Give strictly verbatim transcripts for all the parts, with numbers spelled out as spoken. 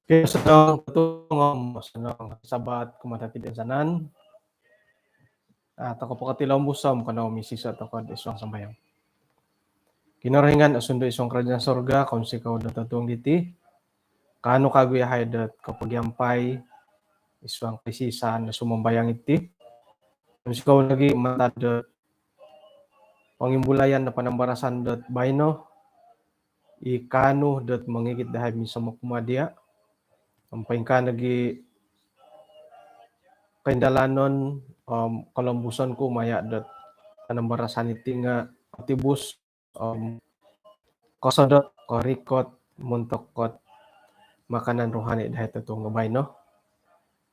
Okey, osonong totuong om osonong Sabat kumaa dati toinsanan. Ah, tokou potilombus om kanou misiso tokou id suang sambayang. Kinorohingan osundu id suang kerajaan sorga, kounsikou do totuong diti. Kaanu kagu yahai dot kopogiampai id suang kaisisan do sumambayang iti. Kounsikou nogi mantad dot pongimbulayan do panambarasan dot baino, i kaanu dot mongigit dahai minsomok kumaa dia. Om poingkaa nogi koindalanon om kolombuson ku maya dot panambarasan iti nga kotibus om kosodot, korikot montok dot makanan rohani dahai totuong do baino.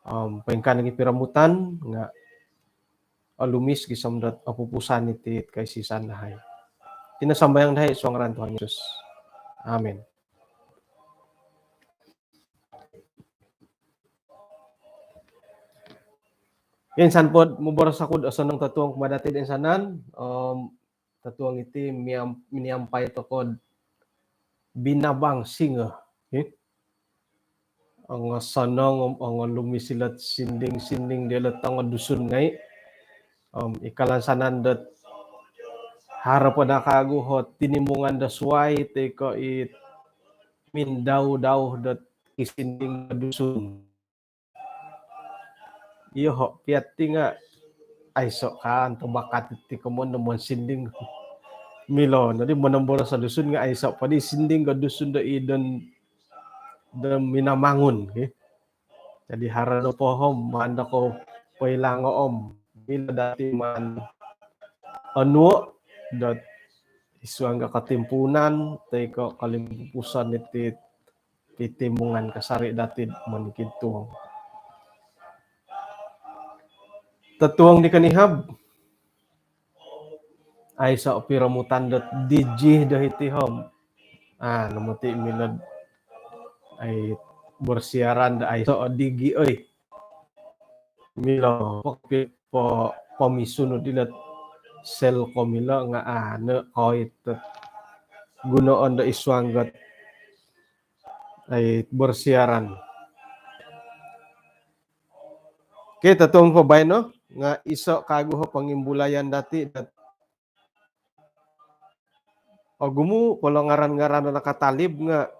Om poingkaa nogi piromutan nga olumis gisom dot opupusan iti kaisisan dahai. Iti no sambayang dahai id suang ngaran Tuhan Yesus. Amin. Insan po do moboros oku do osonong totuong kumaa dati toinsanan, om totuong iti miam-, miniampai tokou do binabang singa. Eh? Ongosonong om ongolumis ilo sinding-sinding diolo tongo Dusun ngai. Om i kalansanan dot haro po daa kagu ot tinimungan do suai toi ko it mindau-dau dot kisinding do Dusun. Iyoho pia ti nga aiso kaan to bakat iti komoyon do monsinding. Milo nodi monomboros do Dusun nga aiso po di sinding do Dusun do id don do Minamangun, eh. Jadi haro nopo om maan dokou poilango om milo dati maan onuo dot id suang do kotimpuunan toi ko kolimpupuson iti titimungan kasari dati do monikid totuong. Totuong di konihab, aiso piromutan dot digi do hiti om. Ah, nomoti milo do ai bersiaran do aiso digi, oi. Milo po, po, pomisunud ilo Celcom milo nga anu koit gunoon do id suang dot ai bersiaran. Okey, totuong po baino nga iso kagu o pongimbulayan dati dot ogumu po ilo ngaran-ngaran do nakatalib nga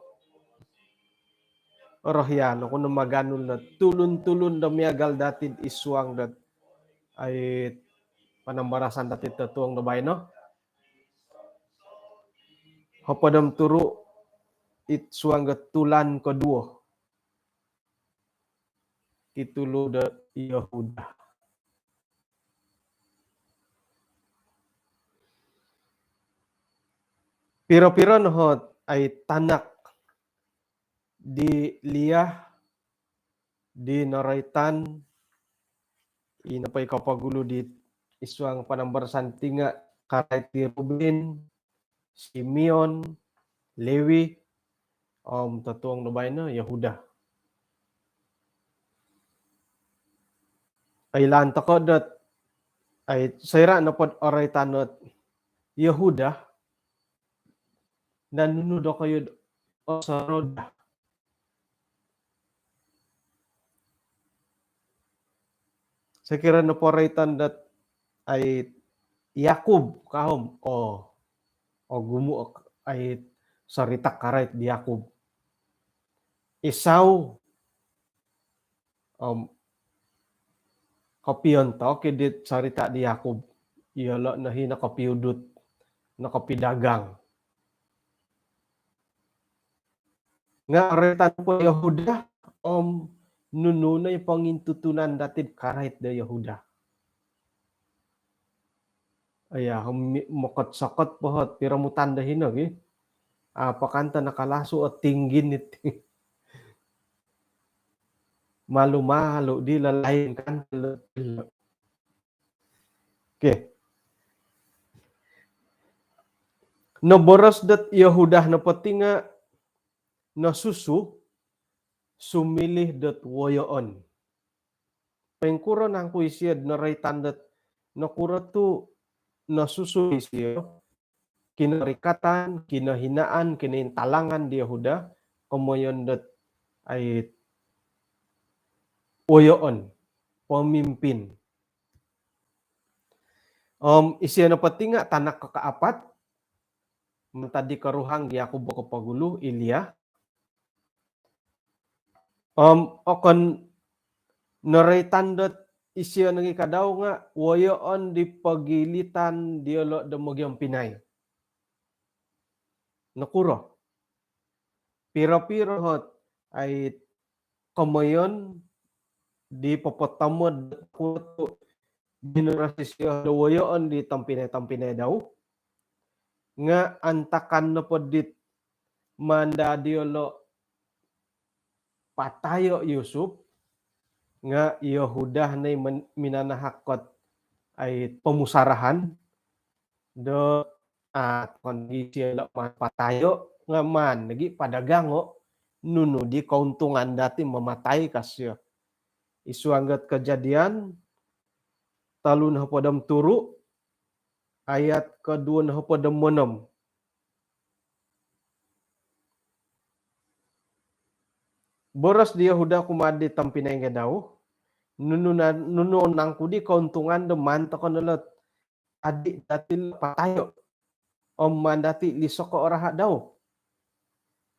orohian oku no maganu no tulun-tulun do miagal dati id suang dot ai panambarasan dati totuong do baino. Hopod om turu id suang do tulan koduo. Kitulu do Yehuda. Piro-piro no ot ai tanak di Leah di noroitan i nopo i kopogulu di id suang panambarasan ti nga karait di Ruben, Simeon, Lewi, om totuong do baino Yehuda. Oilaan tokou dot ai soira nopo do oroitan ot Yehuda, nunu dokoyu do osorou daa? Sokiro nopo oroitan dot ai Yakub ka om, oh, ogumu ai sorita karait di Yakub. Esau, om kopiontok i dit sorita di Yakub. Iyolo no i nokopiudut, nokopidagang. Nga oroitan po Yehuda, om nunu no i pongintutunan dati do karait do Yehuda? Iya, om mokot-sokot po ot piromutan do hino gi. Apakan to nakalasu o tinggin iti. malu-malu di lalain kan. Okey. Noboros dot Yohuda nopo ti nga nosusu sumiliu dot woyoon. Poingkuro nangku isio do noroitan dot nokuro tu nosusu isio kinorikatan, kinohinaan, kinointalangan di Yohuda, komoyon dot ai woyoon, pemimpin. Om isio nopo ti nga tanak kokaapat, mantad di koruhang di Yakub o kopogulu, i Lia. Om okon noroitan dot isio nogi kadau nga woyoon di pogilitan diolo do mogiompinai. Nokuro? Piro-piro ot ai komoyon di popotomod dot kuo tu generasi sio do woyoon di tompinai-tompinai dau, nga antakan nopo dit maan daa diolo patayo Yusuf, nga Yohuda no i men-, minanahak ot ai pomusarahan do, ah, okon nogi isio lo maan patayo, nga maan nogi padagango, nunu di keuntungan dati mamatai ka sio. Id suang dot Kejadian tolu nohopod om turu, ayat koduo nohopod om onom. Boros di Yohuda kumaa di tompinai ngai dau, nunu na-, nunu nangku di keuntungan do maan toko no lot adi dati lo patayo om maan dati lisoko o raha dau.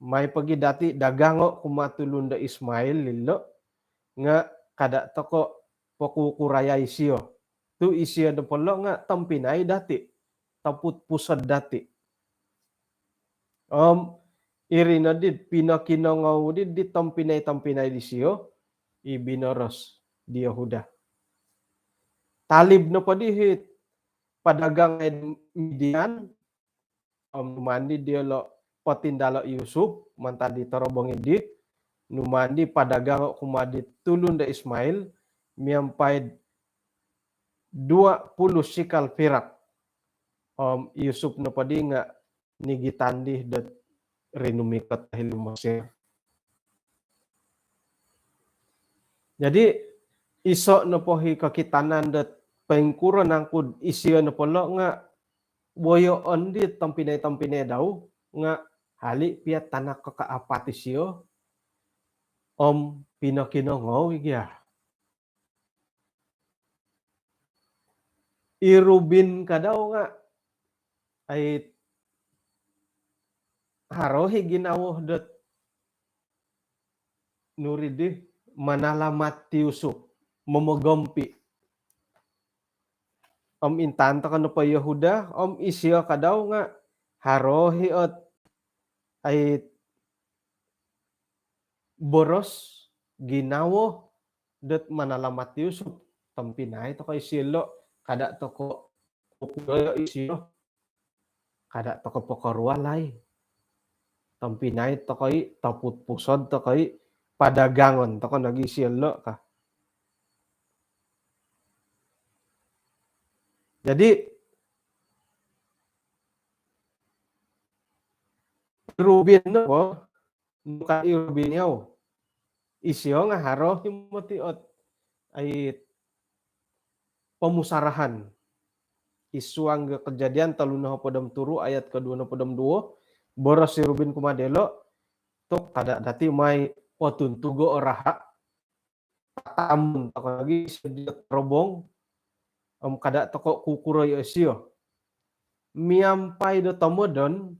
Mai pogi dati dagango kumaa tulun do Ismail ilo, nga kada toko pokukurayai isio. Tu isio nopo lo nga tompinai dati, toput pusod dati. Om iri no di pinokinongou di, di tompinai-tompinai disio i binoros di Yohuda. Talib nopo di it padagang id Midian, om numaan di diolo potindalo Yusuf mantad di torobong di, numaan di padagango kumaa di tulun do Ismail miampai dua puluh sikal pirak. Om Yusuf nopo di nga nigitan di dot rinumikot hilo Mesir. Jadi, iso nopo i kokitanan dot poingkuro nangku isio nopo lo nga woyoon di tompinai-tompinai dau, nga hali pia tanak kokaapat isio, om pinokinongou i gia. I Rubin kadau nga ai haro i ginawo dot nuri di manalamat ti Yusuf, momogompi. Om intangan toko nopo Yohuda, om isio kadau nga haro i ot ai boros, ginawo dot manalamat Yusuf. Tompinai toko isio lo, kada toko kukuroyo isio, kada toko pokorualai. Tompinai toko i, toput pusod toko i, padagangon toko nogi isio lo ka. Jadi, Rubin nopo, bukan i Rubin yau. Isio nga haro i moti ot ai pomusarahan. Id suang do Kejadian tolu nohopod om turu ayat koduo nohopod om duo, boros i Rubin kumaa diolo, tu kada dati mai potuntugo o raha, patamun toko nogi isio id torobong, om kada toko kukuroyo isio. Miampai do tomodon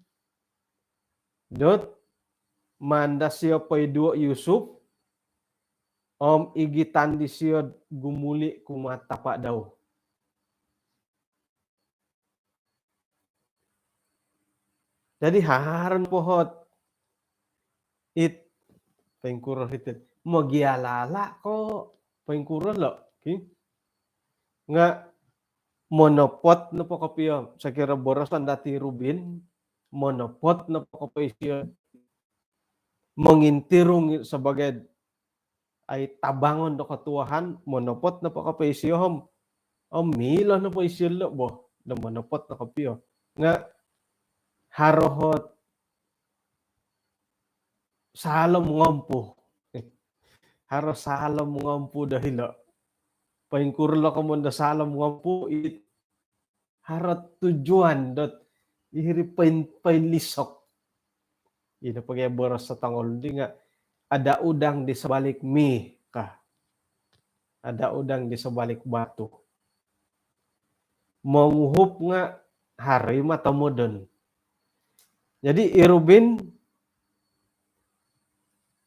dot maan daa isio poiduo Yusuf, om igitan disio gumuli kumaa tapa dau. Jadi haro nopo ot it poingkuro it mogialala ko poingkuro lo, ki. Nga monopot nopo kopio, sokiro boroson dati Rubin, monopot nopo kopio isio mongintirung sabaagi ai tabangon do kotuahan, monopot nopo kopio isio om, om milo nopo isio lo bo do monopot no kopio. Nga haro ot saalom ngompu. Haro saalom ngompu do hilo. Poingkuro lo komon do saalom ngompu it haro tujuan dot iri poin, poinlisok. Ino pogi boros sotongol di nga ada udang di sebalik mi ka. Ada udang di sebalik batu. Monguhup nga haro i matomodon. Jadi i Rubin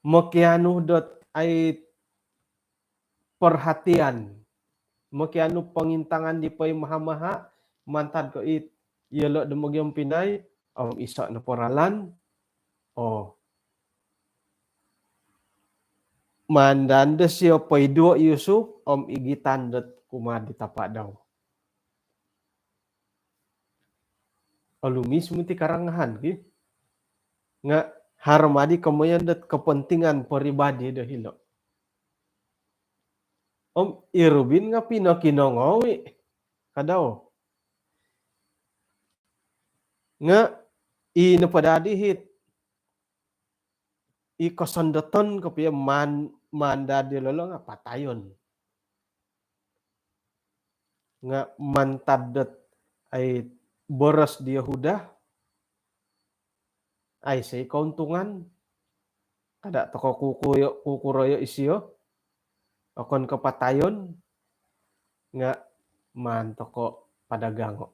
mokianu dot ai perhatian, mokianu pongintangan di poimaha-maha mantad ko it iyolo do mogiompinai om iso no poralan. Oh. Mandan do sio poiduo Yusuf om igitan dot kumaa di tapa dau. Olumis moti karangahan ki. Nga haro madi komoyon dot kepentingan peribadi do hilo. Om i Rubin nga pinokinongou i kadau. Nga i nopo dadi it i kosondoton kopio man, mandad diolo lo nga patayon. Nga mantad dot ai boros di Yehuda, ai sei keuntungan, kada toko kukuyo, kukuroyo isio, okon ko patayon, nga maan toko padagango.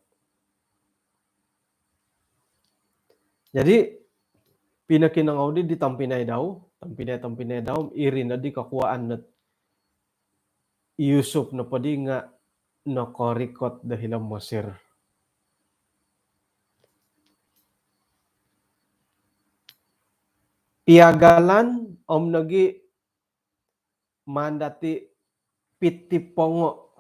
Jadi pinokinongou di di tompinai dau, tompinai-tompinai dau, iri no di kokuaan dot Yusuf nopo di nga nokorikot do hilo Mesir. Piagalan om nogi mandati pitipongo,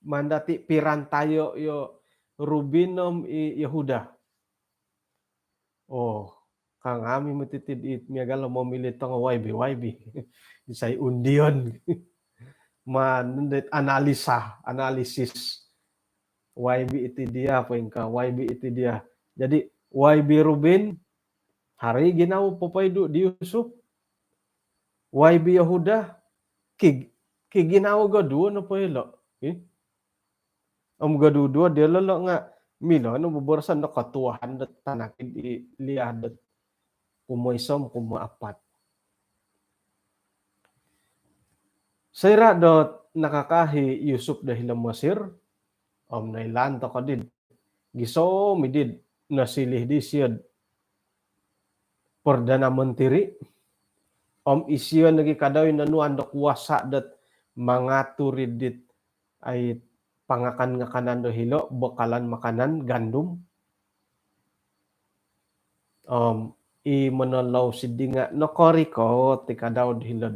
mandati pirantayo yo Rubin om i Yehuda. Oh, kangami moti ti di miagal lo momili tongo Y B, Y B. Isai undion. Maan dot analisa, analisis. Y B iti dia, apa ingka Y B iti dia. Jadi Y B Rubin, haro i ginawo popoidu di Yusuf. Y B Yehuda, ki, ki ginawo goduo nopo ilo. Eh? Om goduo-duo diolo lo nga milo no boboroson do kotuahan do tanak di liah do kumoiso om kumaapat. Soira do nakakaahi Yusuf do hilo Mesir, om noilaan toko di gisom i di nosiliu disio do Perdana Menteri, om isio nogi kadau i nonuan do kuasa dot mangatur i dit ai pangakan-ngakanan do hilo, bekalan makanan, gandum. Om i monolous di nga nokorikot i kadau do hilo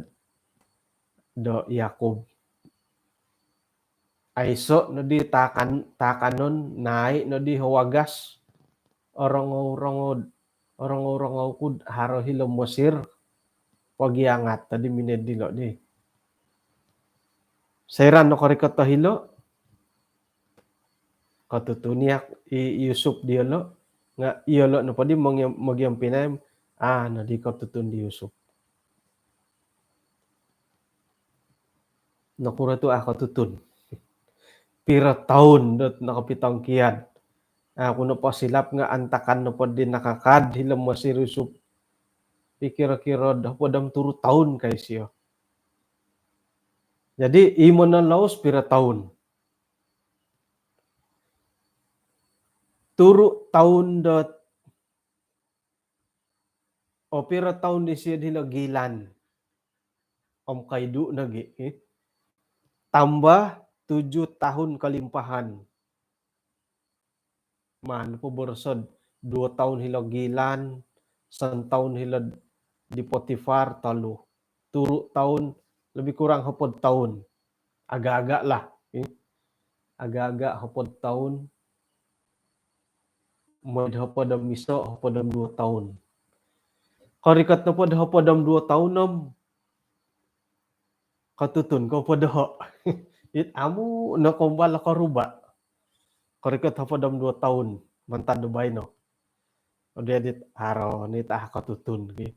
do Yakub. Aiso no di takan, takanon, nai no di ho wagas. Orongou-rongou, orongou-rongou ku do haro hilo Mesir. Pogiangat tadi minoi dilo di. Soira nokorikot do hilo, kotutun i Yusuf diolo, nga iyolo nopo di mogiom, mogiompinai, ah, no di kotutun di Yusuf. Nokuro tu ah kotutun? Piro toun dot nokopitongkiad? Aku nopo silap nga antakan nopo di nakakaahi hilo Mesir Yusuf, pikiro-kiro do hopod om turu toun ka isio. Jadi i monolous piro toun? Turu toun dot, o piro toun disio do hilo gilan om koidu nogi, eh? Tambah tujuh tahun kelimpahan. Maan po boroso do duo toun hilo gilan, santoun hilo di Potifar, tolu. Turu toun, lebih kurang hopod toun. Agak-agak lah, eh. Agak-agak hopod toun. Mooi do hopod om iso, hopod om duo toun. Korikot nopo do hopod om duo toun om kotutun ko po doho'. It amu' no kombal koruba'. Korikot hopod om duo toun mantad do baino. Odi adit haro nit a' kotutun ki.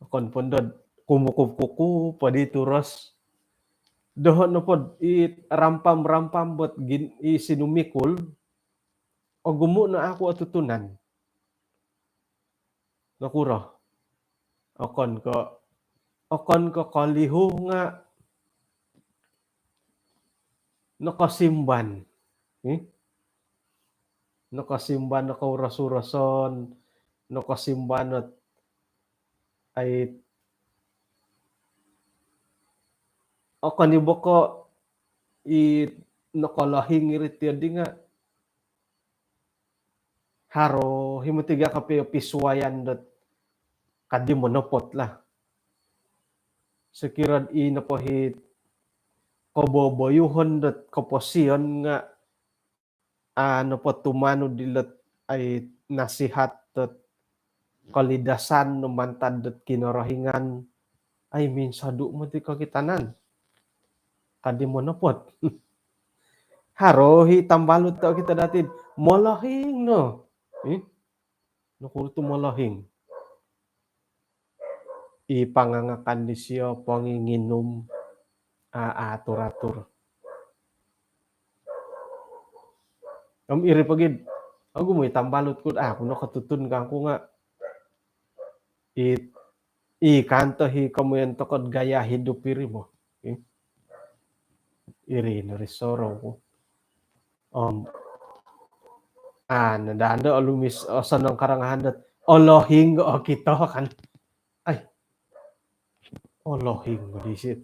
Okon po ndo kumukup-kukup odi turos. Doho' nopod i rampam-rampam bot gin-, i sinumikul, ogumu' no aku otutunan. Nokuro? Okon ko, okon ko kolihu nga' nokosimban. Hmm? Nokosimban, nokouros-uroson, nokosimban ot ai, okon i' bo ko i nokolohing iri tiyo di nga' haro hi moti gia kopio pisuwayan dot kadi monopot lah. Sokiro i nopo hi koboboyuhon dot koposion nga' a' nopo tumanud dilot ai nasihat dot kolidasan no mantad dot Kinorohingan, ai minsodu' moti kokitanan. Kadi monopot. Haro hi tambalut tokito dati molohing no. Ih, nokuro tu molohing? I pangangakan disio, ponginginum, a' atur-atur. Om iri pogi, ogumu' i tambalut ku, a' ku nokotutun kangku nga'. I, i kanto hi komoyon toko' gaya hidup iri bo. I, iri no ri sorou ku. Om, a' no daa ndo olumis, osonong korongohon dot, "Olohing," okito kan. Ai, olohing di sit.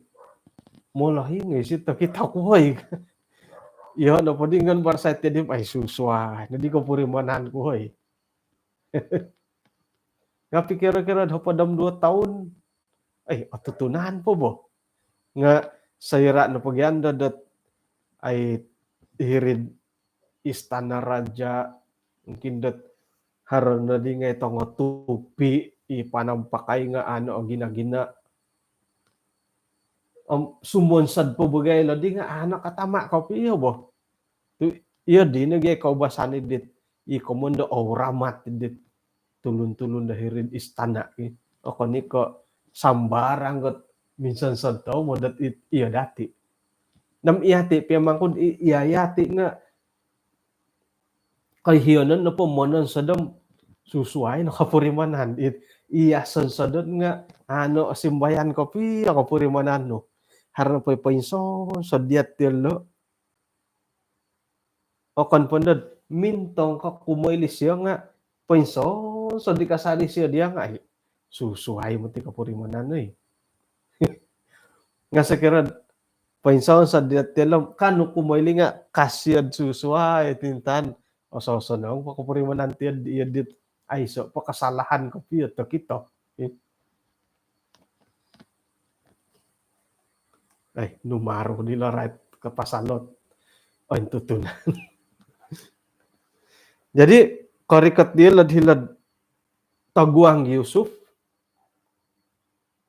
Molohing di sit tokito ku, hoi. Iyo nopo di ngan barsai tiyo di, ai susuai nodi kopurimanan ku, hoi. Nga' pikiro-kiro hopod om duo toun, ai, otutunan po bo. Nga' soira' nopo gia ndo dot ai hiri'd istana raja, mungkin dot haro nodi ngai' tongo tupi, i panampakai nga' a' no gina-gina. Om sumonsod po bo gai' lo di nga' a' no katama' kopio bo. Tu' iyo di no gai' koubasan i dit, i komoyon do auramat dit tulun-tulun do hiri'd istana' ki. Okon i' ko' sambarang ot minsonsod tomod dot it, iyo dati'. Nam iyati' pia mangkud i, iya iyati' nga' koihiyonon nopo mononsod om susuai no kopurimanan. It, iya sonsodon nga' a' no osimbayan kopio kopurimanan nu. Haro nopo i poinsonsod diya' tiyo lo'. Okon po ndo dot mintong ko kumoilis iyo nga' poinsonsod di kasari sio diya' nga', ai, susuai moti kopurimanan, oi. Nga' sokiro poinsonsod diya' tiyo lo', kaanu kumoilis nga' ka siyo'd susuai tintan. Oso-osonong po kopurimanan tiyo'd iyo dit aiso' po kasalahan kopio tokito. Ai, numaru di lo rait ka pasal ot ointutunan. Jadi, korikot di lo'd hilo'd toguang Yusuf.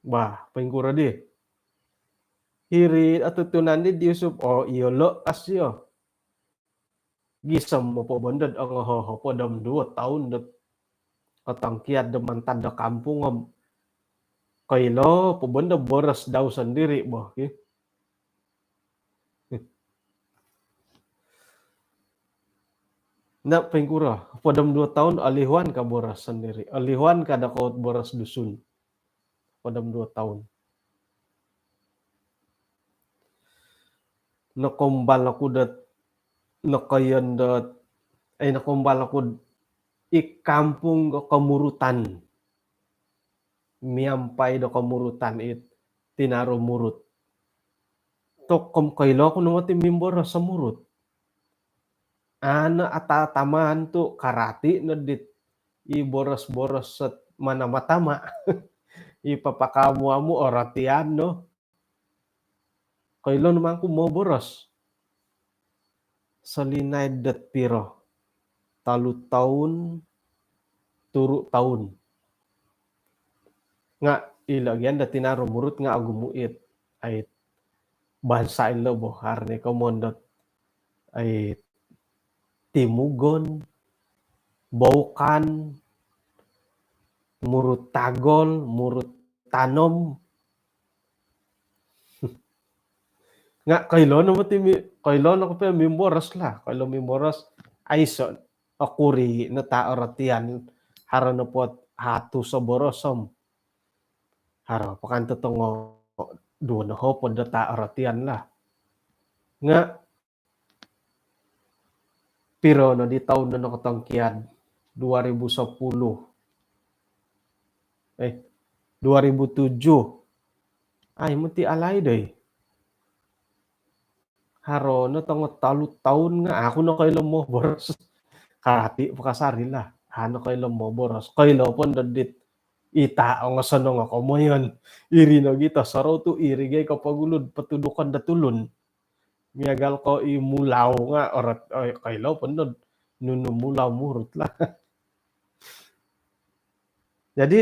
Bah, poingkuro di. Hiri otutunan di Yusuf, oo, iyo lo' ka sio. Gisom po bo ndo dot ongoho-, hopod om duo toun dot kotongkiad do mantad do kampung om koilo po bo ndo boros dau sondiri' bo, ki. Na, poingkuro, hopod om duo toun olihuan ka boros sondiri', olihuan ka do kou boros Dusun. Hopod om duo toun. Nokombal oku dot, nokoiyon dot, ai, nokombal oku i kampung do Komurutan. Miampai do Komurutan it tinaru Murut. Tokom koilo oku no moti mimboros Murut. Ana' atatamaan tu' karati' no dit i boros-boros sot manama-tama'. I papakaamu-amu' orotian no. Koilo no mangku moboros. Solinaid dot piro? Tolu toun, turu' toun. Nga' ilo' gia do tinaru Murut nga' ogumu' it, ai, bansa' ilo' bo, haro ni komoyon dot, ai, Timugon, Boukan, Murut Tagol, Murut Tanom. Nga' koilo no moti mi-, koilo no kopio mimboros lah, koilo mimboros, aiso' okuri no ta orotian, haro nopo hatus o boros om haro po kan totongo duo nohopod do ta orotian lah. Nga' piro no di toun do nokotongkiad, dua ribu sepuluh, eh, dua ribu tujuh. Ai, moti alaid oi. Haro no tongo tolu toun nga' a' ku nokoilo moboros. Karati po kasari lah, a' nokoilo moboros. Koilo po ndo dit i ta ongosonong o komoyon. Iri nogi tosorou tu' iri gai kopogulu do potudukon do tulun. Miagal ko i Mulau nga' orot, oi, koilo po ndo nunu Mulau Murut lah. Jadi,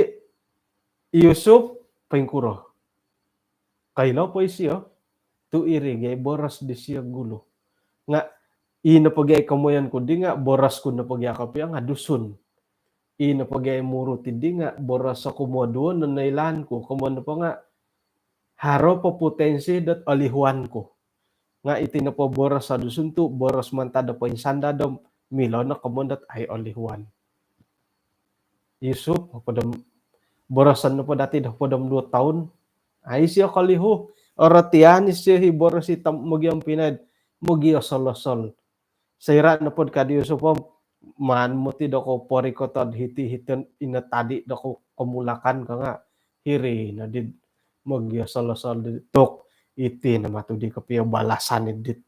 i Yusuf poingkuro? Koilo po isio tu' iri gai boros disio gulu. Nga' i nopo gai komoyon ku di nga' boros ku nopo gai kopio nga' Dusun. I nopo gai Murut di nga' boros o kumoduo no noilaan ku. Komoyon nopo nga' haro po potensi dot olihuan ku. Nga' iti nopo boros o Dusun tu' boros mantad do poinsandad om milo no komoyon dot ai olihuan. Yusuf, hopod om, boroson nopo dati do hopod om duo toun, ai isio kolihu. Orotian isio hi boros i tom-, mogiobpinai, mogiosol-osol. Soira' nopod ka di Yusuf om, maan moti dokou porikoto'd hiti-hiti ino tadi dokou komulakan ka nga', hiri noddi mogiosol-osol di tu' iti no matu di kopio balasan id dit,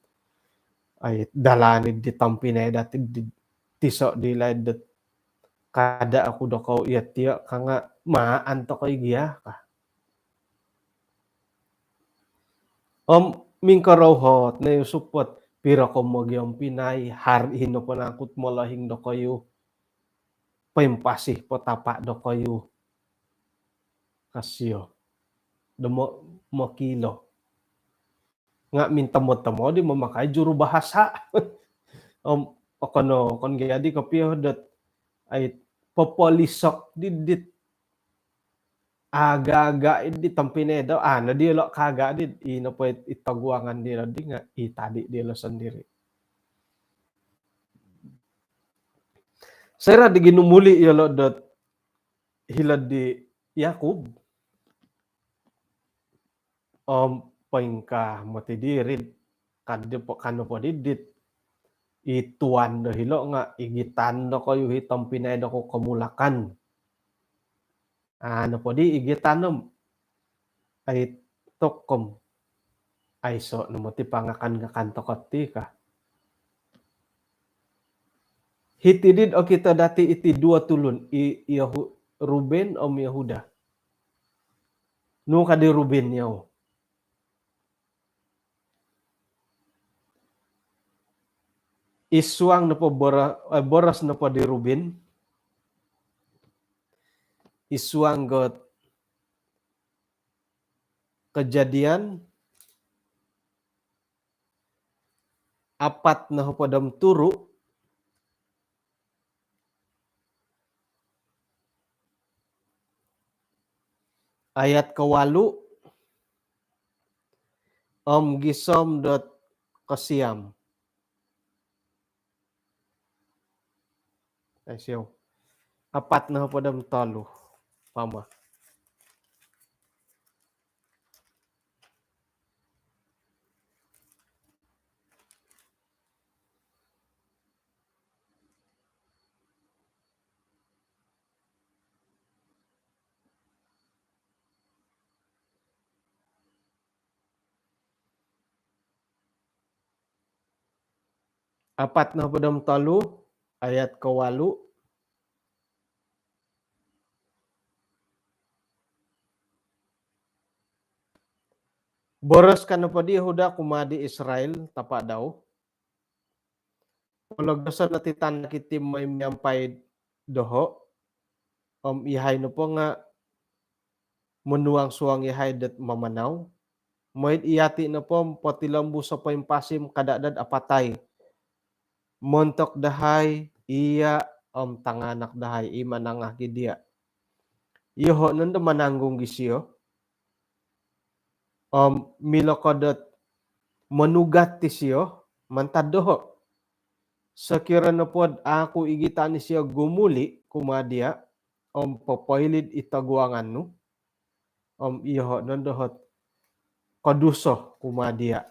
ai, dalan id dit tompinai dati di tiso' di laid dot kada' oku dokou iyo tiyo' ka nga' maan toko' i gia ka. Om mingkorouhot no i Yusuf pot, piro kou mogiobpinai, haro i nopo nangku molohing dokoyu, poimpasi po tapa' dokoyu, ka sio do mo-, mokiilo. Nga' mintomod-tomod i mamakai juru bahasa. Om okon-okon gia di kopio dot, ai, popolisok di dit aga-aga di tompinai do, a' noddi ilo' kaaga' di, i nopo i toguangan dilo di nga' i tadi dilo sondiri'. Soira' di ginumuli' iyolo' dot hilo'd di Yakub, om poingkaa moti diri, kad-, ka nopo di dit i tuan do hilo' nga' igitan dokoyu hi tompinai dokou komulakan. A' nopo di igitan om, ai, tokom, aiso' no moti pangakan-ngakan toko' ti ka. Hiti dit okito dati iti duo tulun, i, Yehu-, Ruben om Yehuda. Nunu ka di Ruben yau? I suang nopo boro-, eh, boros nopo di Ruben, i suang dot Kejadian apat nohopod om turu, ayat kowalu om gisom dot kosiam. Ai, siou. Apat nohopod om tolu. Pama. Apat nohopod om tolu, ayat kowalu. Boros ka nopo di Yehuda kumaa di Israil, tapa' dau, pologoso' no ti tanak iti moi miampai doho', om iyahai nopo nga' monuang-suang iyahai dot mamanau. Moi'd iyati' nopo potilombus o poimpasim kada' dot apatai. Montok dahai, iya' om tanganak dahai i manangah gi diya'. Iyoho' nondo mananggung gi siyo. Om milo ko dot monugat ti siyo mantad doho'. Sokiro nopod aku igitan i siyo gumuli' kumaa diya' om popoili'd i toguangan nu, om iyoho' nondo hot koduso kumaa diya'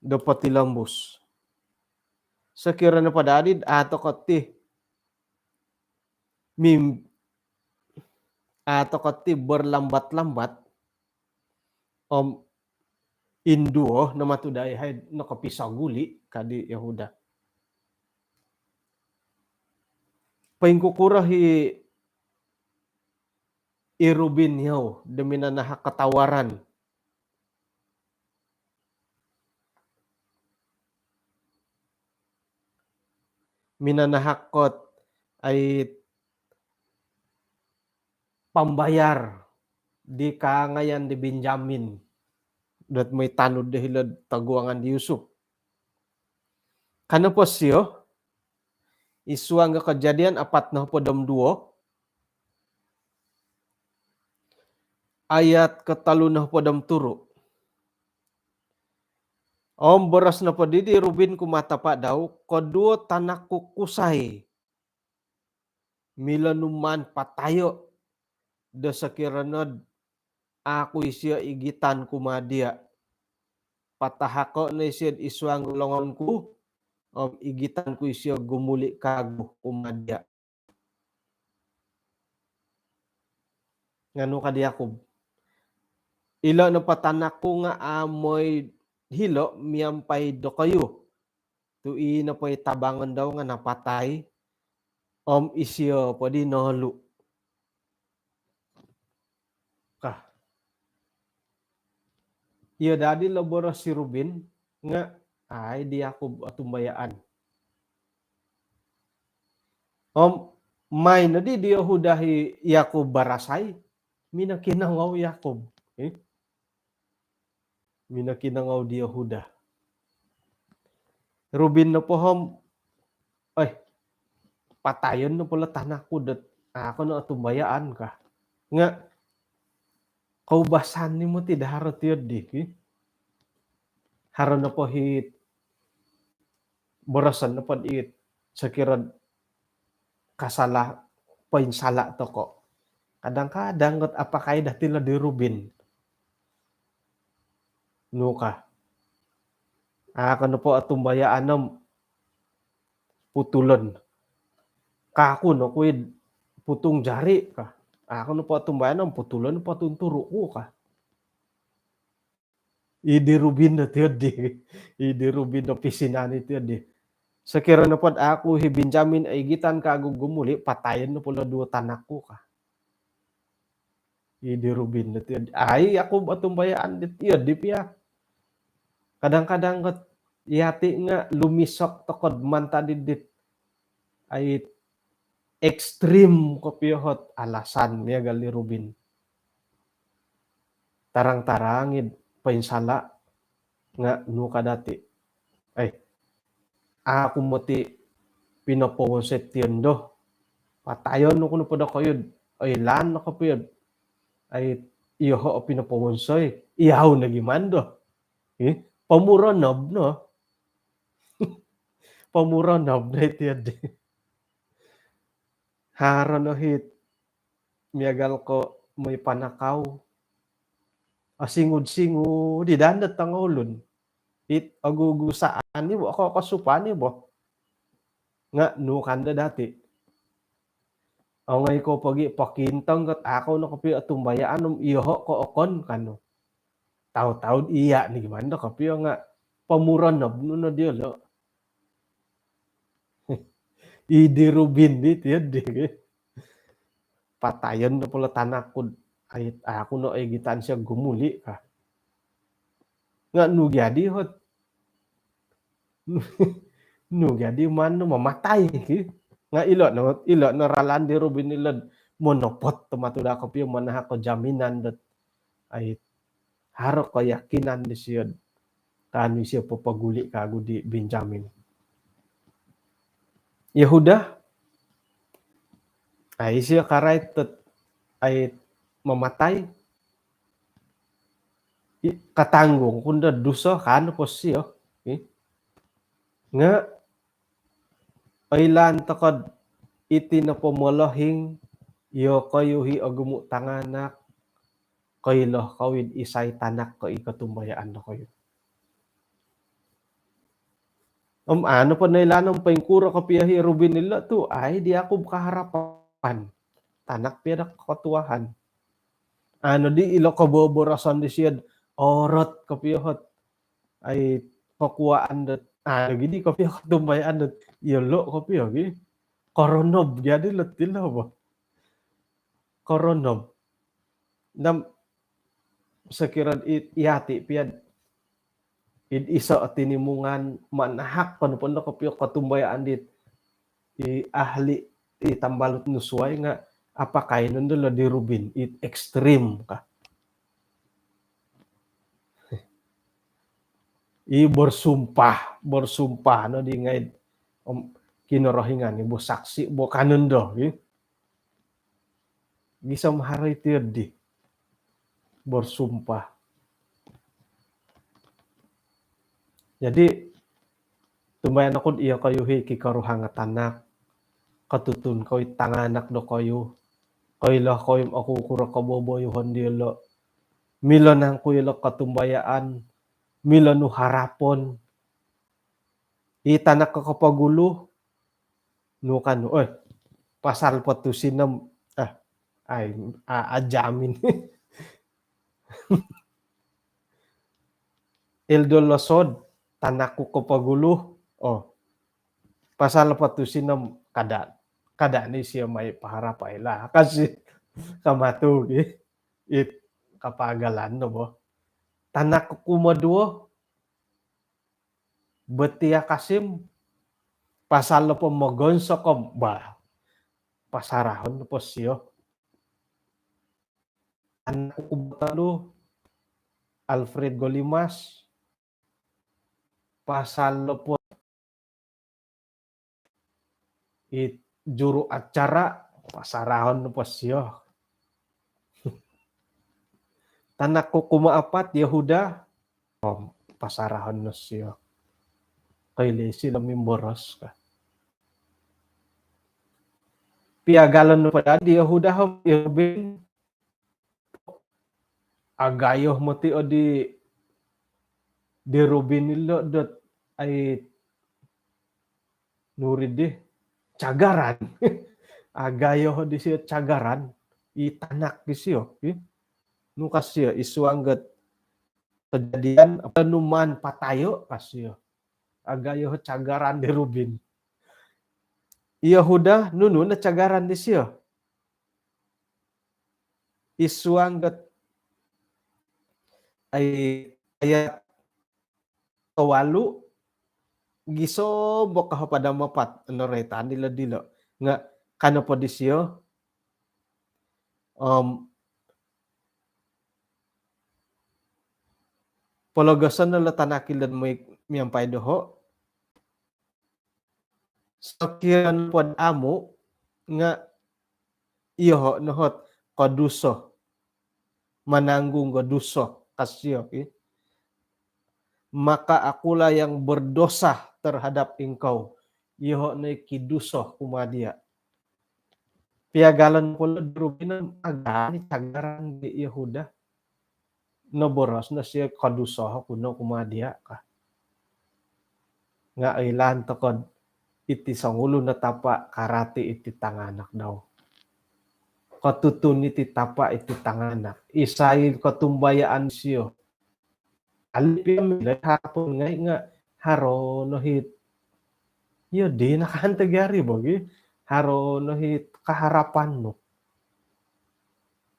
do potilombus. Sokiro nopod adi'd a' toko' ti mim-, a' toko' ti berlambat-lambat, om induo no matu dahai nokopisoguli' ka di Yohuda. Poingkukuro i, i Rubin iyau do minanahak ko tawaran. Minanahak kot ai pambayar di kaangayan di Benjamin dot moi tanud do hilo'd toguangan di Yusuf. Ka nopo siyo, i suang do Kejadian apat nohopod om duo, ayat kotolu nohopod om turu'. Om boros nopo di di Rubin kumaa tapa' dau, koduo tanak ku kusai, milo nu maan patayo' do sokiro nod aku isiyo igitan kumaa diya'. Patahako' no isiyo'd i suang do longon ku, om igitan ku isiyo gumuli' kaagu kumaa diya'. Nga' nu ka di Yakub, ilo nopo tanak ku nga' a' moi hilo' miampai dokoyu. Tu' i nopo i tabangon dau nga' napatai, om isiyo po di noolu'. Ka. Iyo dadi lo boros i Rubin nga' ai di Yakub otumbayaan. Om mai nodi di Yohuda i Yakub barasai, minokinongou Yakub. Eh? Minokinongou di Yohuda. Rubin nopo om, oi, patayon nopo lo tanak ku dot a' ko no otumbayaan ka. Nga' koubasan ni moti do haro tiyo di, ki. Haro nopo hit boroson nopo dit sokiro kasala', poinsala' toko'. Kadang-kadang kot apakai dati lo di Rubin. Nu ka. A' ko nopo otumbayaan om putulon. Ka aku no kuid putung jari ka. A' ko nopo otumbayaan om putulon po tunturu' ku ka. I di Rubin do tiyo di. I di Rubin do pisinan i tiyo di. Sokiro nopod aku hi Benjamin igitan kaagu gumuli', patayon nopo lo duo tanak ku ka. I di Rubin do tiyo di. Ai, aku otumbayaan di tiyo di pia. Kadang-kadang kot iyati' nga' lumisok tokod mantad dit ai ekstrim kopio hot alasan miagal di Rubin. Tarang-tarang id poinsala' nga' nu ka dati. Ai, aku moti pinopowonsoi tiyo ndo. Patayon oku nopo dokoyu'd oilaan no kopio'd ai, iyoho' o pinopowonsoi. Iyau nogi mando. Eh, pomuronob no. Pomuronob no iti di. Haro no hit miagal ko' moi panakau. Osingud-singud i daan dot tongoulun. It ogugu saan i bo, ko-, kosupan i bo. Nga' nu kando dati. Ongoi ko pogi pokintong kot aku no kopio otumbayaan om iyoho' ko okon kanu. Tau-tau'd iya' ni gimando kopio nga' pomuronob nu no diolo'. I di Rubin di tiyo di. Patayon nopo lo tanak ku, ai, aku no igitan siyo gumuli' ka. Nga' nu gia di hot. Nu gia di maan no mamatai ki. Nga' ilo no, ilo no ralan di Rubin ilo'd monopot tomod tu daa kopio manahak ko jaminan dot ai haro keyakinan disio kaanu isio popoguli kagu di Benjamin. Yehuda, ai isio karait dot ai mamatai, i, katanggung ku ndo duso kaanu po sio. I. Nga oilaan tokou dot iti nopo molohing, iyokoyu i ogumu tanganak, koilo kou id isai tanak ko i kotumbayaan dokoyu. Om anu po noilaan om poingkuro kopio i Rubin ilo tu, ai di aku kaharapan. Tanak pia do kotuahan. Anu di ilo koboboroson disio dot orot kopio ot ai kokuaan dot, anu gidi kopio kotumbayaan dot, iyolo kopio gi. Koronob gia di lo tilo bo. Koronob. Nam sokiro it, iyati pia id iso tinimungan manahak ko nopo ndo kopio kotumbayaan dit i ahli i tambalut nu suai nga apakai nondo lo di Rubin, it ekstrim ka. I bersumpah, bersumpah no di ngai om Kinorohingan i bo saksi bo kaanu ndo, i. Gisom haro iti di bersumpah. Jadi, tumbayaan oku dot iyokoyu i kikoruhang tanak, kotutun kou i tanganak dokoyu, koilo kou i om okukuro koboboyuhon diolo, milo nangku ilo kotumbayaan, milo nu harapon, i tanak ko kopogulu, nu kaanu, oi, pasal po tusin om, ah, ai, a, ajamin. Ildo losod, tanak ku kopogulu, oh, pasal po tusin om kada, kada ni sio mai paharapai lah, kasi kamatu gi, it kapagalan no bo. Tanak ku kumoduo, Betia Kasim, pasal nopo mogonsok om, bah, pasarahon nopo sio. Anak ku botolu, Alfred Golimas, pasal nopo it juru acara, pasarahon nopo sio. Tanak ku kumaapat, Yehuda, om pasarahon no sio. Koilo isio mimboros ka. Piagalon nopo daa di Yehuda om Rubin, agayo moti o di, di Rubin ilo dot ai nuri di cagaran. Agayo disio cagaran, i tanak disio, i. Nu ka sio, i suang dot Kejadian, apa, numaan patayo ka sio. Agayo cagaran di Rubin. Yehuda, nunu no cagaran disio? I suang dot ai, ayat kawalu, gisom bo ka hopod om apat, noroitan dilo-dilo. Nga ka nopo disio, om pologoson no lo tanak ilo dot moi miampai doho. Sokiro nopo dot amu nga iyoho no ot koduso, mananggung do duso ka sio, i. Maka akulah yang berdosa terhadap engkau. Iyoho no i kiduso kumaa dia. Piagalon nopo lo di Rubin om agayo i cagaran di Yehuda. Noboros no sio, koduso oku no kumaa dia ka. Nga oilaan tokou dot iti songulun o tapa karati iti tanganak dau. Kotutun iti tapa iti tanganak. Isai kotumbayaan sio? Alipia milo harapon ngai nga haro no it, iyo di nakahanto gia ri bo gi, haro no it kaharapan nu.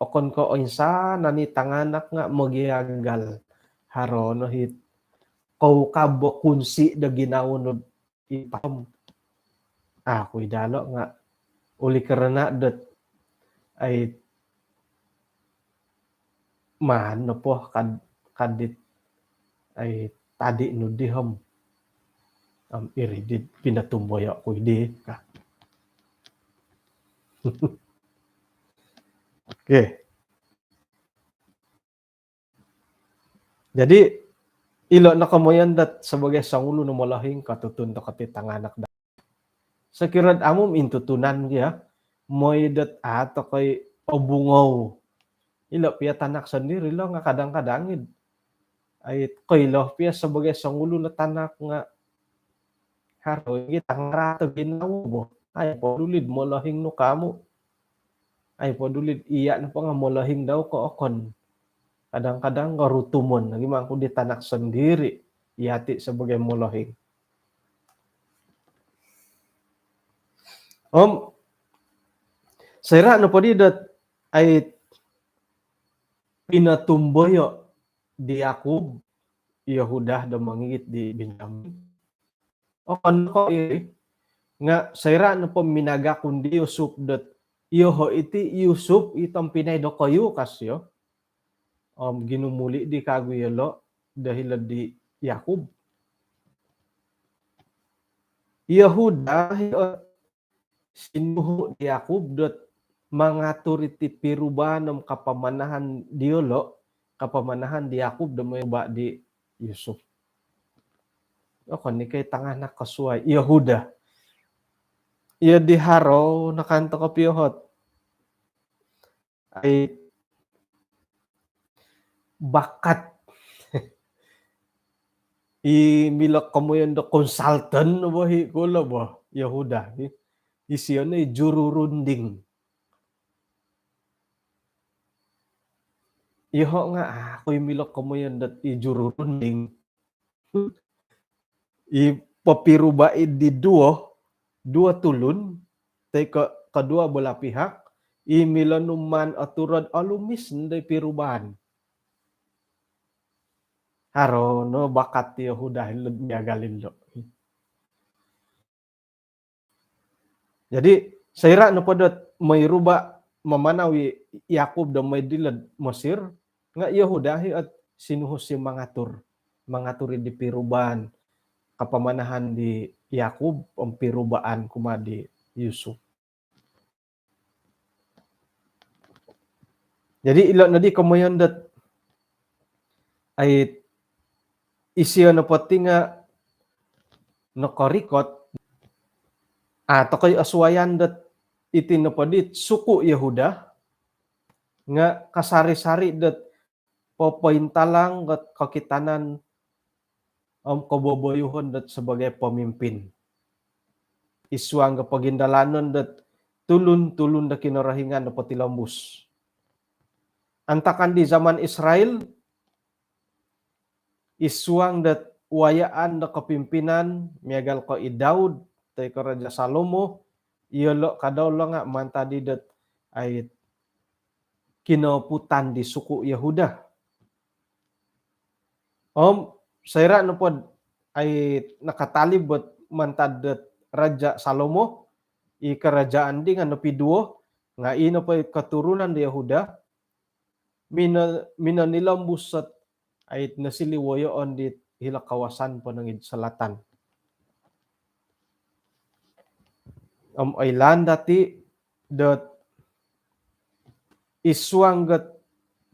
Okon ko oinsanan i tanganak nga mogiagal, haro no it koukab o kunsi do ginawo nu. Ipaham. Aku i dalo nga oleh kerana dot ai maan nopo kad-, kadit ai tadi nu di om, om iri di pinotumboyo ku di ka. Okey. Jadi ilo no komoyon dot sebagai songulun o molohing kotutun tokou ti tanganak da. Sokiro amu intutunan gia, moi dot ato koi obungou. Ilo pia tanak sendiri lo nga kadang-kadang id ai koilo pia sebagai songulun o tanak nga haro gia tangarato ginawo bo. Ai podulid molohing nu kamu. Ai podulid iya nopo nga molohing dau ko okon. Kadang-kadang nga rutumon lagi mangku di tanak sendiri. Iya ti sebagai molohing. Om soira nopo di dot ai pinotumboyo di Yakub i Yehuda do mongigit di Benyamin. Okon ko iri nga soira nopo minagakun di Yusuf dot iyoho iti Yusuf i tompinai dokoyu ka sio. Om ginumuli di kagu yolo do hilo di Yakub. Yehuda sinuhu di Yakub dot mangatur iti pirubaan om kapamanahan diolo, kapamanahan di Yakub do moi ba di Yusuf. Okon i koi tanganak kosuai Yehuda. Iya di haro nakan toko piohot ai bakat i milo komoyon do konsultan bo hi kulo bo Yehuda. Isio no i juru runding. Iyoho nga aku i milo komoyon dot i juru runding. I popiruba i di duo, duo tulun toi ko kedua belah pihak i milo numan oturod olumis ndai pirubaan. Haro no bakat Yehuda hilo miagal ilo. Jadi soira nopo dot moi ruba mamanau i Yakub do moi dilod Mesir nga Yehuda hi ot sinuhu si mangatur, mangatur di pirubaan kapamanahan di Yakub om pirubaan kuma di Yusuf. Jadi ilo nodi komoyon dot ai isio nopo ti nga nokorikot a tokoi osuayan dot iti nopo di suku Yehuda nga kasari-sari dot popointalang dot kokitanan om koboboyuhon dot sebagai pemimpin id suang do pogindalanon dot tulun-tulun do Kinorohingan do potilombus. Antakan di zaman Israel id suang dot wayaan do kepimpinan miagal ko i Daud toi ko Raja Salomo, iyolo kadau lo nga mantad di dot ai kinoputan di suku Yehuda. Om soira nopo ai nakatalib dot mantad dot Raja Salomo i kerajaan di nga nopiduo nga i nopo i keturunan di Yehuda mino, minonilombus dot ai nosiliu woyoon di hilo kawasan ponong id selatan. Om oilaan dati dot id suang dot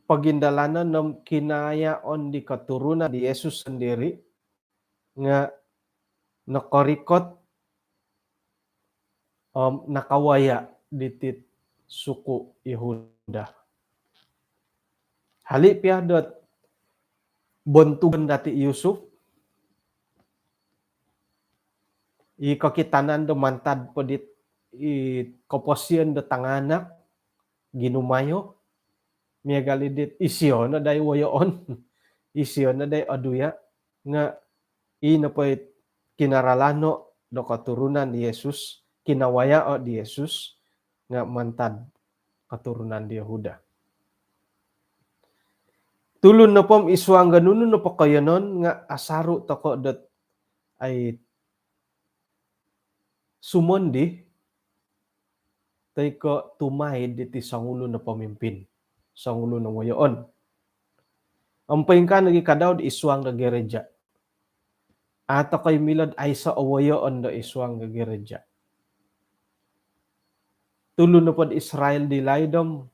pogindalanon om kinayaon di keturunan di Yesus sendiri nga nokorikot om nakawaya diti suku Yehuda. Hali pia dot bontugon dati Yusuf i kokitanan do mantad po dit i koposion do tanganak ginumayo miagal i dit isio no dai woyoon, isio no dai oduya nga i nopo i kinaralano do keturunan di Yesus, kinawayao di Yesus nga mantad keturunan di Yehuda. Tulun nopo om id suang do nunu nopo koiyonon nga asaru toko dot ai sumondi toi ko' tumaid iti songulun o pemimpin, songulun o woyoon. Om poingkaa nogi' ka Daud id suang do gereja. A' toko' i milo'd aiso' o woyoon do id suang do gereja. Tulun nopo'd Israel di laid om,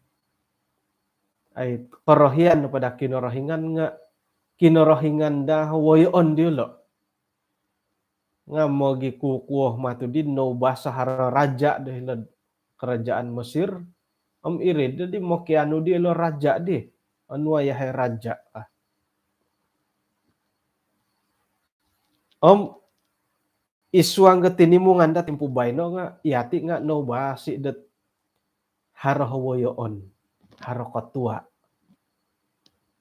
ai, korohian nopo daa Kinorohingan nga' kinorohingan daa woyoon diyolo'. Nga' mogikukuo matu di noubasa haro raja' do hilo'd kerajaan Mesir. Om iri di mokianu diyolo' raja' di. Onuo' yahai raja'. Ah. Om id suang do tinimungan do timpu baino nga' iyati' nga' noubasi' dot haro woyoon, haro ketua.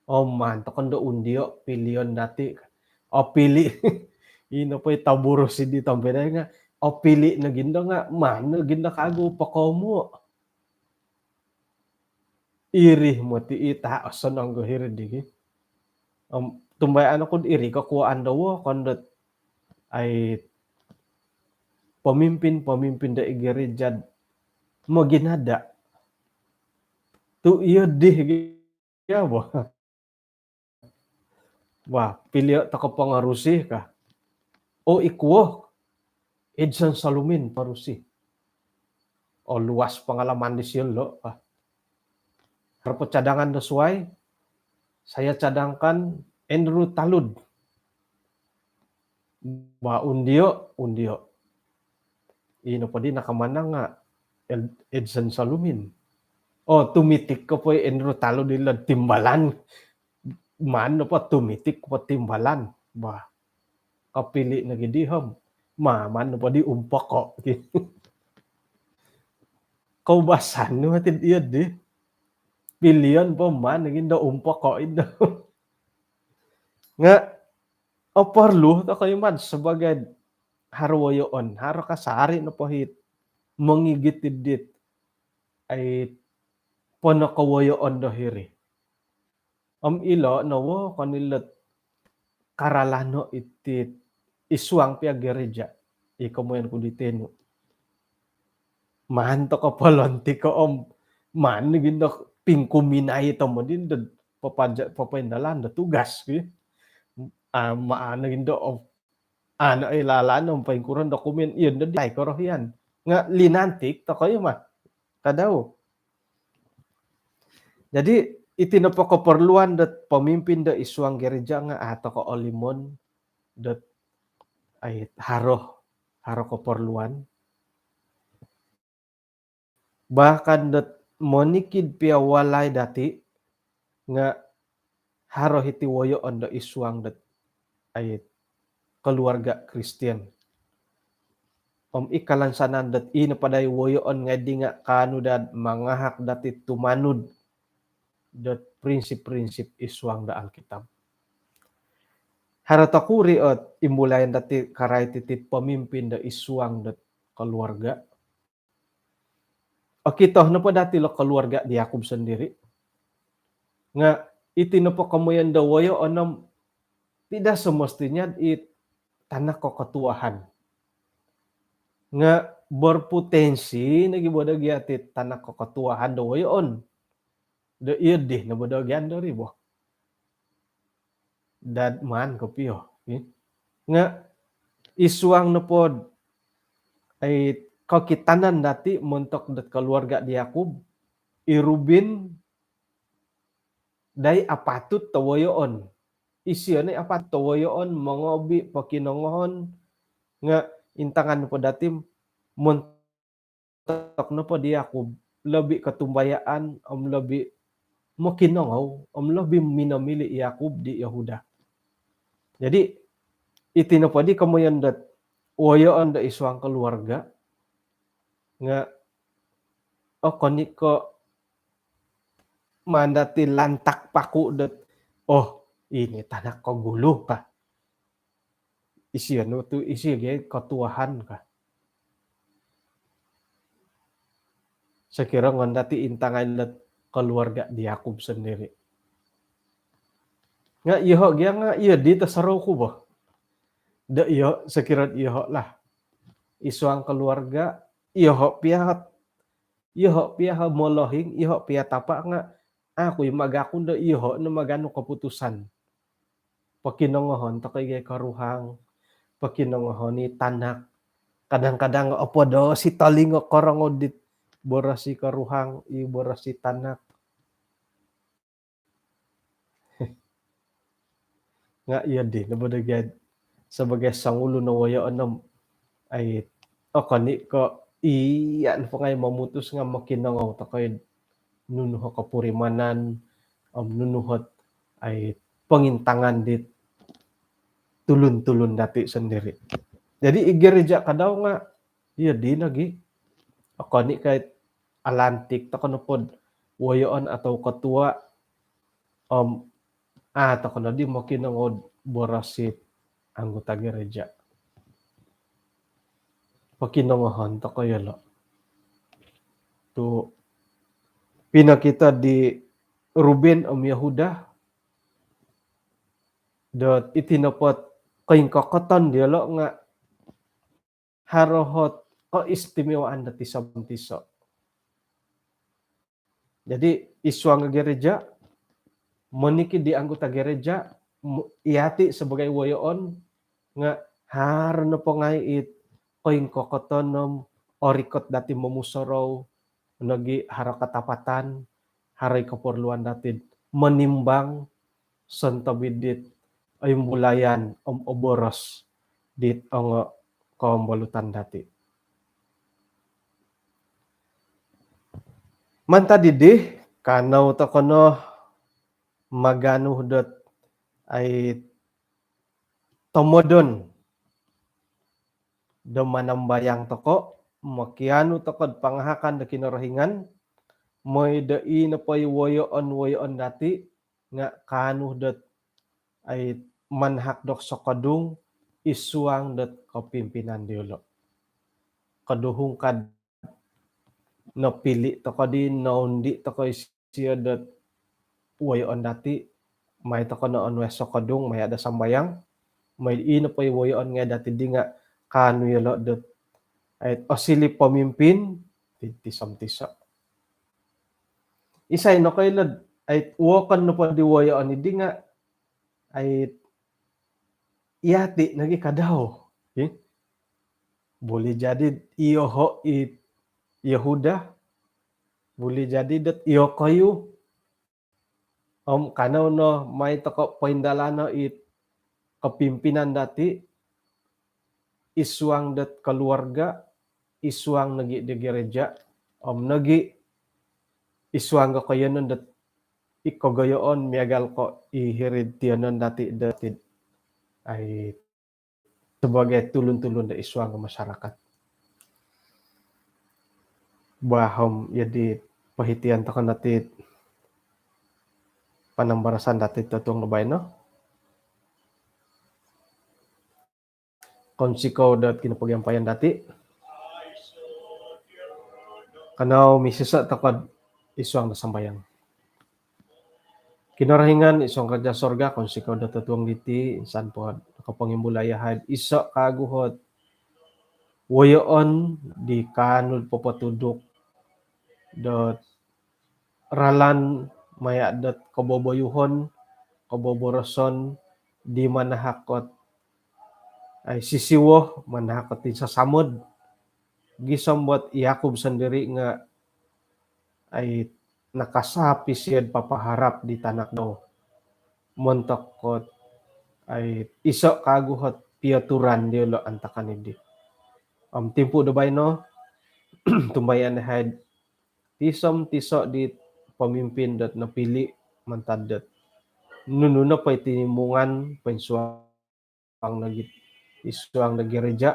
Om maan toko' ndo undio', pilion dati'. Opili'. Ino po i toboros di tompinai nga' opili' nogi ndo nga' maan nogi ndo kagu pokomuo'. Iri moti i ta' osonong go hiri digi. Om tumbayaan oku'd iri kokuwaan do wokon dot ai pemimpin-pemimpin do i gereja moginada'. Tu' iyo di gi, ya bo. Wah, pilio' toko' pongorusi ka. O, ikuo, Edson Salumin porusi. O, luas pengalaman disio lo' ka. Haro po cadangan do suwai, saya cadangkan Andrew Talud. Ba, undio', undio'. Ino po di nakamanang nga' Ed-, Edson Salumin. O, tumitik ko po i Andrew Talud ilo'd timbalan. Maan nopo tumitik po timbalan. Ba, kopili' nogi di om maan nopo di umpoko'. Koubasan nu hati iyo di. Pilion po maan nogi ndo umpoko' indo. Nga' oporlu toko' i mad sebagai haro woyoon, haro kasari' nopo hit mongigit id dit ai pono kowoyoon do hiri. Om ilo' no wokon ilo't karalano' iti id suang pia gereja i komoyon ku di tenu. Maan toko' polontik ko' om maan nogi ndo pingkuminai tomod indo papaja-, papaindalan do tugas ki. A, maan nogi ndo om ana' ilalan om poingkuro dokumen iyo ndo di ai korohian. Nga' linantik toko' i ma. Kadau. Jadi iti nopo koporluan dot pemimpin do id suang gereja nga' a' toko' olimon dot ai haro, haro koporluan. Bahkan dot monikid pia walai dati' nga' haro hiti woyoon do id suang dot ai keluarga Kristian. Om i kalansanan dot i nopo dai woyoon ngai' di nga' kaanu dad mangahak dati' tumanud dot prinsip-prinsip id suang do Alkitab. Haro tokuri' ot imbulayan dati' karai titi'd pemimpin do id suang dot keluarga. Okito nopo dati' lo keluarga di Yakub sondiri'. Nga' iti nopo komoyon do woyoon om tidak semestinya i tanak kokotuahan. Nga' berpotensi nogi bo do gia ti tanak kokotuahan do woyoon. Do iyo di no bo do gia ndo ri bo. Dad maan kopio, eh. Nga' id suang nopo'd ai kokitanan dati' montok dot keluarga di Yakub, i Rubin dai apatut do woyoon. Isio no i apatut do woyoon, mongobi', pokinongohon, nga' intangan nopo dati' montok nopo di Yakub, lobi kotumbayaan, om lobi mokinongou, om lobi minomili' i Yakub di Yohuda. Jadi iti nopo di komoyon dot woyoon do id suang keluarga, nga' okon i ko' maan dati' lantak paku dot, oh, ini tanak kogulu ka. Isio no tu, isio gia kotuahan ka. Sokiro ngoyon dati' intangai dot keluarga di Yakub sondiri'. Nga' iyoho' gia nga' iyo di tosorou ku bo. Do iyo, sokiro iyoho' lah. Id suang keluarga, iyoho' pia Iyoho' piya molohing, iyoho' piya tapa' nga' aku i' magakun do iyoho' no maganu keputusan. Pokinongohon toko' i' gai koruhang, pokinongohon i tanak. Kadang-kadang opodos i tolingo korongou dit boros i koruhang, i boros i tanak. Nga' iyo di no bo do gai sabagai songulun o woyoon om ai okon i' ko' iya' nopo ngai' momutus nga' mokinongou toko' i' nunu o kopurimanan om nunu ot ai pongintangan dit tulun-tulun dati' sondiri'. Jadi i gereja kadau nga' iyo di nogi okon i' ko' alantik toko' nopo'd woyoon atau ketua om a' toko' nodi mokinongou'd boros it anggota gereja. Pokinongohon toko' iyolo'. Tu' pinokito di Ruben om Yehuda dot iti nopo't koingkokoton diyolo' nga' haro ot keistimewaan do tiso-tiso. Jadi i suang gereja, monikid di anggota gereja, mu- iyati' sabagai woyoon nga' haro nopo ngai' it koingkokoton om orikot dati' momusorou, nogi' haro katapatan, haro i' koporluan dati'd monimbang sontob id dit oimbulayan om oboros dit ongo koombolutan dati'. Mantad iddi, kanou toko' no maganu dot ai tomodon do manambayang toko', mokianu toko'd pangahakan do Kinorohingan, moi do i nopo i woyoon-woyoon dati' nga' kaanu dot ai manahak do sokodung i suang dot kopimpinan diyolo'. Koduhung kad nopili' toko' di, noundi' toko' isio dot woyoon dati', mai toko' no onuai sokodung maya' do sambayang, moi i nopo i woyoon ngai' dati' di nga' kaanu iyolo' dot ai osiliu pemimpin ti- tiso-tiso. Isai nokoilo'd ai wokon nopo di woyoon iddi nga' ai iyati' nogi' kadau. Hi? Boleh jadi iyoho' i Yehuda, boleh jadi dot iyokoyu. Om kanou no mai toko' poindalano' i kopimpinan dati' i suang dot koluarga, i suang nogi' di gereja, om nogi' i suang do koiyonon dot i kogoyoon miagal ko' i hiri'd tiyonon dati' dot id ai sabagai tulun-tulun do i suang do masyarakat. Bah om iyo di pohitian toko' no ti panambarasan dati' totuong do baino. Kounsikou dot kinopogiampayan dati'. Kanou misiso' toko'd i suang do sambayang. Kinorohingan i suang kerajaan sorga, kounsikou dot totuong diti, insan po'd nokopongimbulai yahai'd iso' kaagu ot woyoon di kaanu'd popotuduk dot ralan maya' dot koboboyuhon, koboboroson di manahak ot ai sisiwo, manahak ot insasamod. Gisom bot i Yakub sondiri' nga' ai nakasaap isio'd papaharap di tanak dau montok ot ai iso' kaagu ot pioturan diyolo' antakan iddi. Om timpu' do baino, tumbayaan yahai'd tiso-tiso' di pemimpin dot nopili' mantad dot nunu nopo i tinimungan poinsuang nogi' i suang do gereja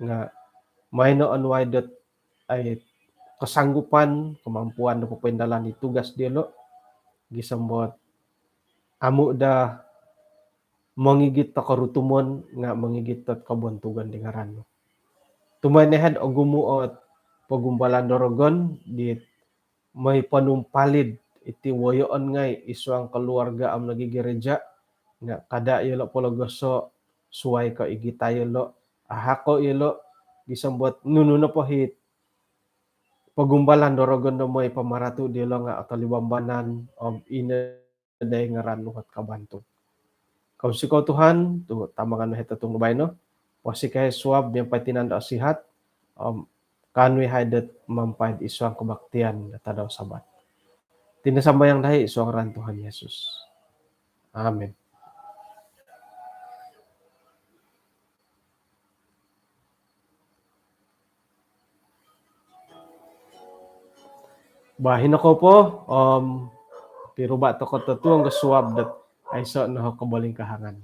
nga' maino onuai dot ai kesanggupan, kemampuan do popoindalan i tugas diyolo', gisom bot amu' daa mongigit do korutumon nga' mongigit dot kobontugon di ngaran nu. Tumbayaan yahai'd ogumu' ot pogumbalan do rogon dit moi ponumpalid iti woyoon ngai' i suang koluarga om nogi' gereja nga' kada' iyolo' pologoso', suwai ko' igitai iyolo', ahako' iyolo', gisom bot nunu nopo it pogumbalan do rogon do moi pamaratu' diyolo' nga' otolibambanan om ino dai ngaran nu ot kabantuk. Kounsikou Tuhan tu' tamangan nu hiti totuong baino. Pounsikou suab miampai tinan do sihat om kaanu ihai dot mampai'd isuang kobaktian do tadau Sabat. Iti no sambayang dahai isuang ngaran Tuhan Yesus. Amin. Bah, hino kou po om piruba' toko' totuong do suab dot aiso' no kobolingkahangan.